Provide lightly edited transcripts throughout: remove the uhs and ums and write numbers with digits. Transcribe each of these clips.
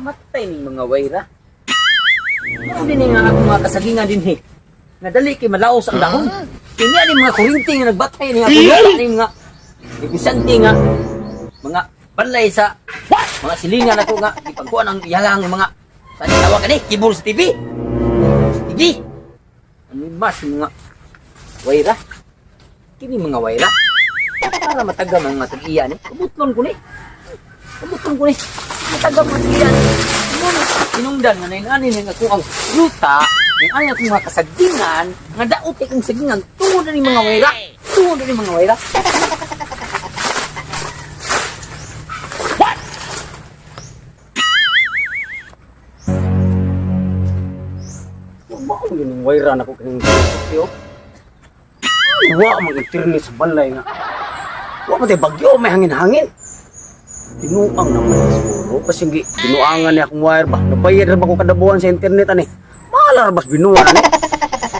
Matay ning mga wayra. Mao din nga akong mga kasagingan din he. Nadali kay malaos ang dahon. Kini ani mga kurinti nga nagbatay ni ako ni mga negosyante nga mga balay sa mga silingan ako nga gipagkuan ang iyalang mga sa tawag ani keyboard sa TV. Sa TV. Ano mas mga wayra? Kini mga wayra. Para matagam ang mga tag-iya ni. Kabutlon ko ni. Kabutlon ko ni. Matagam ang tag-iya ni. Ano, Tinungdan nga nainani ni ako ang yuta, nainani akong mga kasagingan, nga daot kay kong sagingan, tungod na ni mga wayra. Tungod na ni mga wayra. What? Mao yun ang wire na ko kining yo. Wa man internet sa balay nga. Wa man tay bagyo, may hangin-hangin. Tinuang naman siguro kasi binuangan niya akong wire ba. Nabayad ra ba ko kada buwan sa internet ani. Mahal ra bas binuan ani.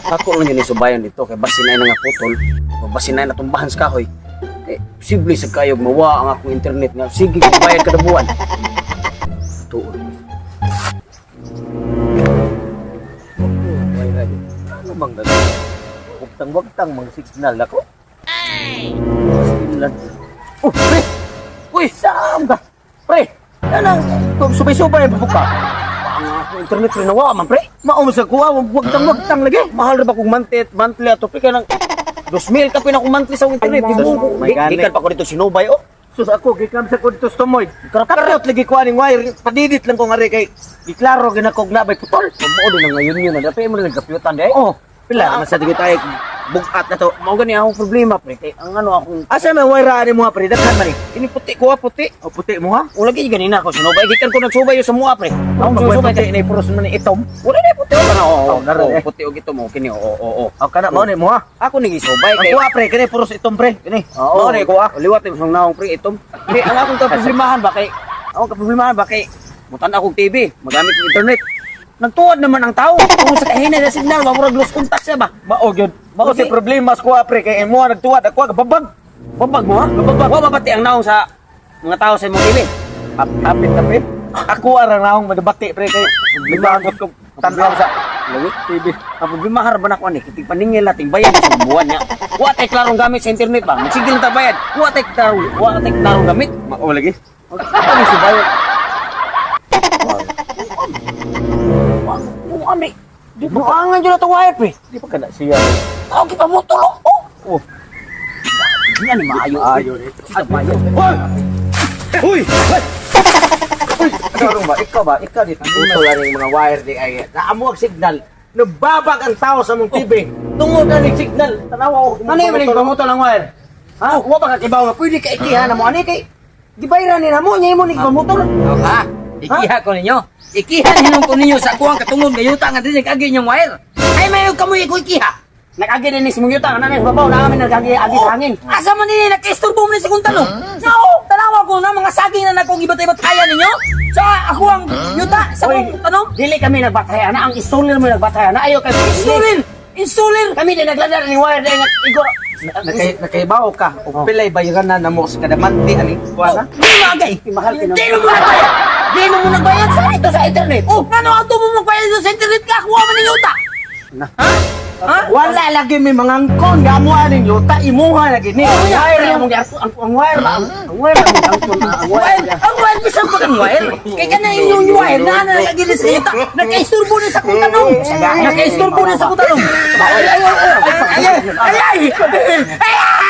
Ako lang yun subayan dito kay basin ay nga putol, o basin ay natumbahan sa kahoy. Eh, posible sa kayog mawa ang akong internet nga. Sige, bayad kada buwan. Tuon. Wire yun. Ano bang gagawin? Wagtang-wagtang mang signal ako. Ay! Signal. Oh, pre! Uy, saan ka? Pre, ano? Kung subay-subay, buka. Ang ako internet pre, nawa man, pre. Maum sa kuha, wagtang-wagtang lagi. Mahal ra ba kung monthly, monthly ato, pre, kaya nang 2,000 ka pinakong monthly sa internet. Ay, Di mo, may gani. gikan pa ko dito sinubay, oh. Sus ako, gikam sa kudtos tumoy. Karot lagi kuha ning wire. Padidit lang ko nga rin kay giklaro ginakog na bay putol. Mao din na ngayon yun, dapat mo na nagkapiutan, di. Oh, pila naman sa tigil tayo bugat na to. Mao gani akong problema, pre. Kay ang ano akong Asa may wire ani mo pre? Daghan man ni. ini puti ko, ah, puti. O puti mo ha? O lagi ganina ako sinubay, gikan ko nagsubay sa mua, pre. Ang Akong sinubay puti ni puros man ni itom. Wala na puti oh, kana oo. Oh, naroon Oh, eh. puti og ito mo kini oo oo oo. O kana mao ni mo ha? Ako ning isubay Ang kay kuha pre kini puros itom pre. Kini. Oo, Mao ni kuha. Liwat yung naong pre itom. Pre, ang akong kaproblemahan ba kay akong kaproblemahan ba kay mutan akong TV, magamit ng internet. Nagtuod naman ang tao. Kung sa kahina sa signal, wa murag lost contact siya ba? Mao gyud. Mao si Okay. problema sa kuha pre kay imo nagtuwad ako babag. Babag mo ha? Babag. Wa mabati ang naong sa mga tao sa imong TV. Apit apit. Ako ara naong magabati pre kay limangot ko tan-aw sa Lagi. TV. Ang problema har ba na ko ani kitig paningil nating bayad sa buwan niya. Wa tay klarong gamit sa internet ba? Magsigil ta bayad. Wa tay klarong gamit. Mao lagi. Ano si bayad? Wa wa ni. Buangan jud na wire pre. Di pa kana siya. Tao kita mo tulo. Oh. Oh. Di na ni maayo. Ayo ni. Sita maayo. Hoy! Uy! Hoy! Uy! Ano ba? Ikaw ba? Ikaw dito. Puto lang yung mga wire di ay. Naamo ang signal. Nababag ang tao sa mong TV. Tungod na ni signal. Tanawa ko. Ano yung maning pamutol ang wire? Ha? Wa ba ka kibaw nga pwede ka ikiha na mo ani kay gibayran ni namo nya imo ni pamutol. Oh, ha? Ikiha ko ninyo. Ikiha ninyo ko ninyo sa kuwang katungod nga yuta nga dili agi inyong wire. Ay mayo kamoy ko ikiha. Nakagi din ni sa mong yuta ana na sa babaw na amin nagagi agi sa hangin. Asa man nini nakaisturbo mo ni sa kong tanong? No, tanawa ko na mga saging na nakong ibat-ibat kaya ninyo. Sa ako ang yuta sa Oy, akong tanong. Dili kami nagbatay ana ang installer mo nagbatay ana ayo kay Insulin! Insulin! Kami din nagladar ni wire dahil nga igor. Nakaibaw ka. O pilay bayaran na namo sa kadamanti ani. Kuha na. Oh, di magay! Mahal ka Di mo muna bayad! Di mo muna bayad Sa ito sa internet. Oh, ngano ato mo magbayad sa internet ka? Kuha man ng yuta! Na. Ha? Ha? Wala lagi may mangangkon. Gamo aning yuta. Imuha lagi ni. Ang wire ang ang wire ba? Ang wire ang ang wire. Wire! Ang wire bisan pa kang wire! Kaya ka na inyong wire na na nagagili sa yuta! Nakaisturbo na sa kong tanong! Nakaisturbo na sa kong tanong! Ay, ay, ay, ay, ay, ay, ay, ay, ay,